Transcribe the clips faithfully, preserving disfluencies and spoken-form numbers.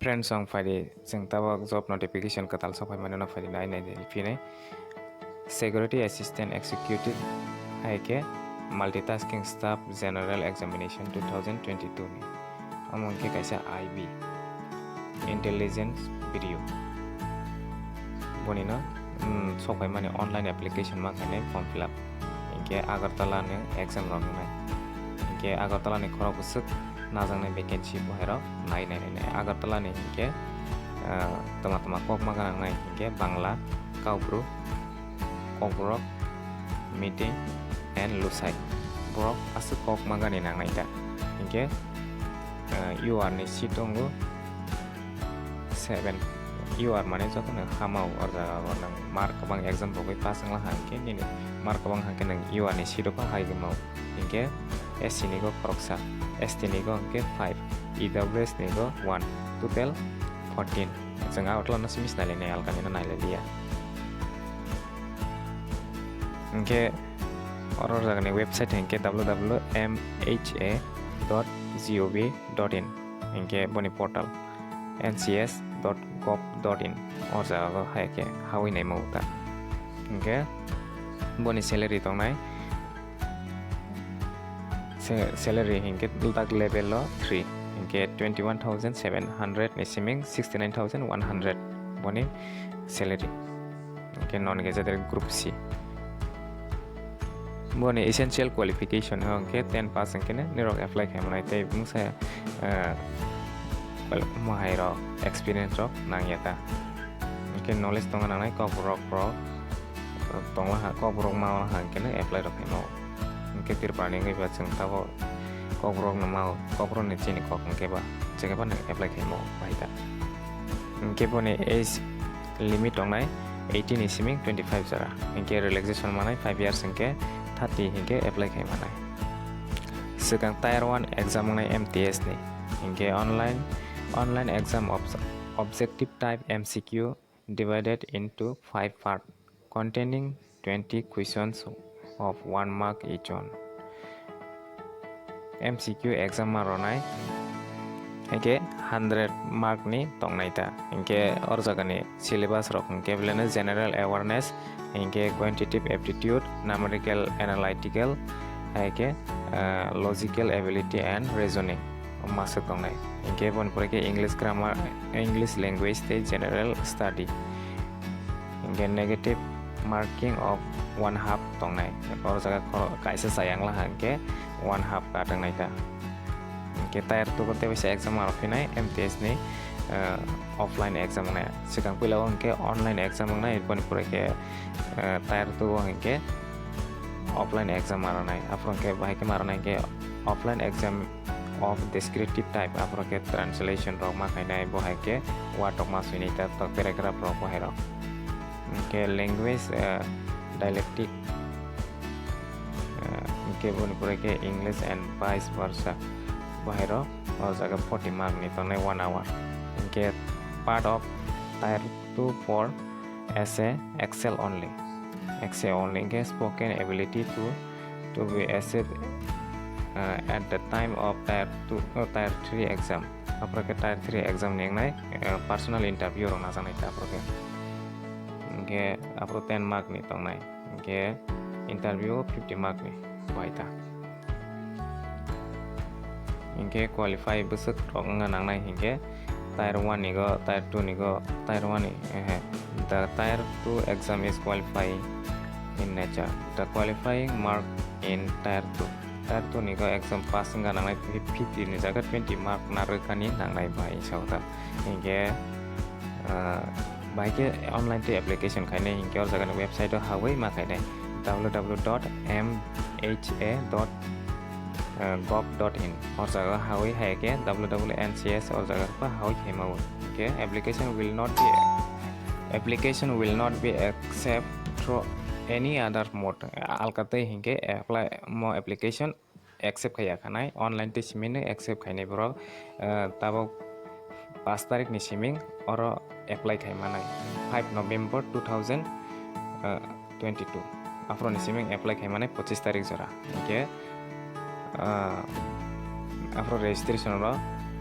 Friends, ang phaidi, chwng tabok job notification kwtal sok phaimani no phaidi nai nai di phinai. Security Assistant Executive hai khe Multitasking Staff General Examination two thousand twenty-two ni. Omo hwnkhe kaisa I B, Intelligence Bureau. Boni no, mm, sok phaimani online application ma khainai form fill up. Hinkhe Agartala ni exam rok wngnai. Hinkhe Agartala ni khorok bwswk najaknai vacancy bo hai rok nai nai nai nai. Agartala ni hinkhe, ah, tama tama kok ma gana wngnai hinkhe Bangla, Kaubru, Kokborok, Meitei and Lusai. Borok aswk kok ma gani nangnai ta. Hinkhe, ah, U R ni seat tongo seven. U R mane joto no hamao, o jaga o nwng mark kwbang exam rogwi pass wngla ha hinkhe nini mark kwbang hwnkhe nwng U R ni seat o pha hai mao. Hinkhe S C ni go khoroksa, S T ni go hinkhe five, E W S ni go one, total fourteen. Chwng Agartala no simi nailai nai, alkani no nailai liya. Hinkhe oro jagani website hinkhe W W M H A dot G O V dot in, hinkhe boni portal N C S dot gov dot in, o jaga o hai khe hawi naima uta. Hinkhe boni salary tongnai, se-, salary hinkhe dak level o three, hinkhe twenty one thousand seven hundred ni siming sixty nine thousand one hundred boni salary. Hinkhe non gazetted group C. Boni essential qualification hinkhe ten pass hinkhe nirok apply khai manai tei bwsa, eh, mohai rok experience rok nangya ta. Hinkhe knowledge tongna nangnai Kokborok rok tongla ha, Kokborok ma wla ha hinkhe apply rok khai mao. Hinkhe Tripura ni wngwi ba chwng tabok Kokborok no mao, Kokborok ni chini kok hinkhe ba chwng ba apply khai mao bai ta. Hinkhe boni age limit tongnai eighteen ni siming twenty five jora. Hinkhe relaxation manai five years hinkhe thirty hinkhe apply khai manai. Swkang tier one exam wngnai M T S ni. Hinkhe online, online exam obs-, objective type M C Q divided into five part containing twenty questions of one mark each one. M C Q exam ma ronai, hinkhe hundred mark ni tongnai ta. Hinkhe or jagani syllabus rok hinkhe beleno general awareness, hinkhe quantitative aptitude, numerical analytical, hinkhe, ah, logical ability and reasoning masuk tongnai. Hinkhe boni pore khe English grammar, English language tei general study. Hinkhe negative marking of one half tongnai. O jaga khoro-, kaisa chayang laha hinkhe one half katongnai ta. Hinkhe tier two bo tei waisa exam aro phinai M T S ni, eh, offline exam wngnai. Swkang puila o hinkhe online exam wngnai, boni pore khe, eh, tier two o hinkhe offline exam aro nai. Aphuru hinkhe bahai khe ma aro nai hinkhe offline exam of descriptive type, aphuru khe translation rok ma khainai, bo hai khe watokma swinai ta, to paragraph rok bo hai rok. Hinkhe language, eh, dialectic, eh, hinkhe boni pore khe English and vice versa bo hai rok, o jaga forty mark ni tongnai one hour. Hinkhe part of tier two for essay, Excel only. Essay only hinkhe spoken ability to, to be essay, uh, at the time of tier two, uh, tier three exam. Aphuru khe tier three exam ni wngnai, uh, personal interview rok najaknai ta aphuru khe. Hinkhe aphuru ten mark ni tongnai. Hinkhe interview fifty mark ni bai ta. Hinkhe qualify bwswk rok wngna nangnai hinkhe tier one ni go, tier two ni go, tier one ni, ehe. The tier two exam is qualifying in nature. The qualifying mark in tier two. Tier two ni go exam pass wngna nangnai fifty ni jaga twenty mark narwkani nangnai bai sao ta. Hinkhe, ah, Bahai khe online tei application khainai hinkhe o jaga ni website o hawi ma khainai, W W W dot M H A dot gov dot in. O jaga o hawi hai khe W W N C S o jaga o hawi khai ma o. Hinkhe application will not be, application will not be accept through any other mode. Alka tei hinkhe apply mo application accept khaiya khanai, online tei simino accept khainai borok, eh, tabok pash tarik ni siming oro apply khai manai, five November two thousand twenty-two. Aphuru ni siming apply khai manai pochis tarik jora. Hinkhe, eh, aphuru registration oro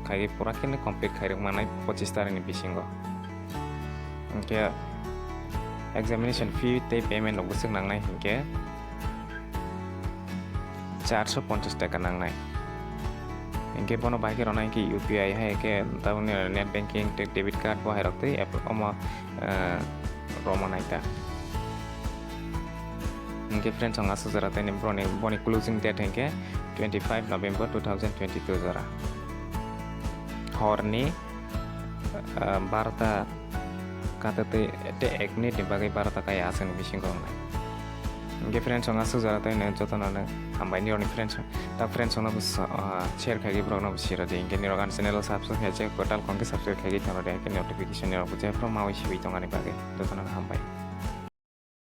khaigwi pura khe complete khairok manai pochis tarikni bisingo. Hinkhe examination fee tei payment rok bwswk nangnai hinkhe charso ponchas taka nangnai. Hinkhe bono bai khe rwna hinkhe U P I hai khe tabukni net banking tei debit card bo hai rok tei app omo, eh, rwma naita. Hinkhe friends, ang aswk jora tei boroni, boni closing date hinkhe twenty five November two thousand twenty two jora. Horni, eh, barota kata tei, tei ek minute ni bagwi barota kaya aswkni bisingo wngnai. Hinkhe friends, ang aswk jora tei jotono hambai nirokni friends. Ta friends, no bo sa-, ah, share khaigwi borokno bo siro di. Hinkhe nirok ani channel o subscribe khaijak, kotal kongkhe subscribe khaigwi thangro di. Hinkhe notification nirok bo jephru mawi siwi tongani bagwi jotono hambai.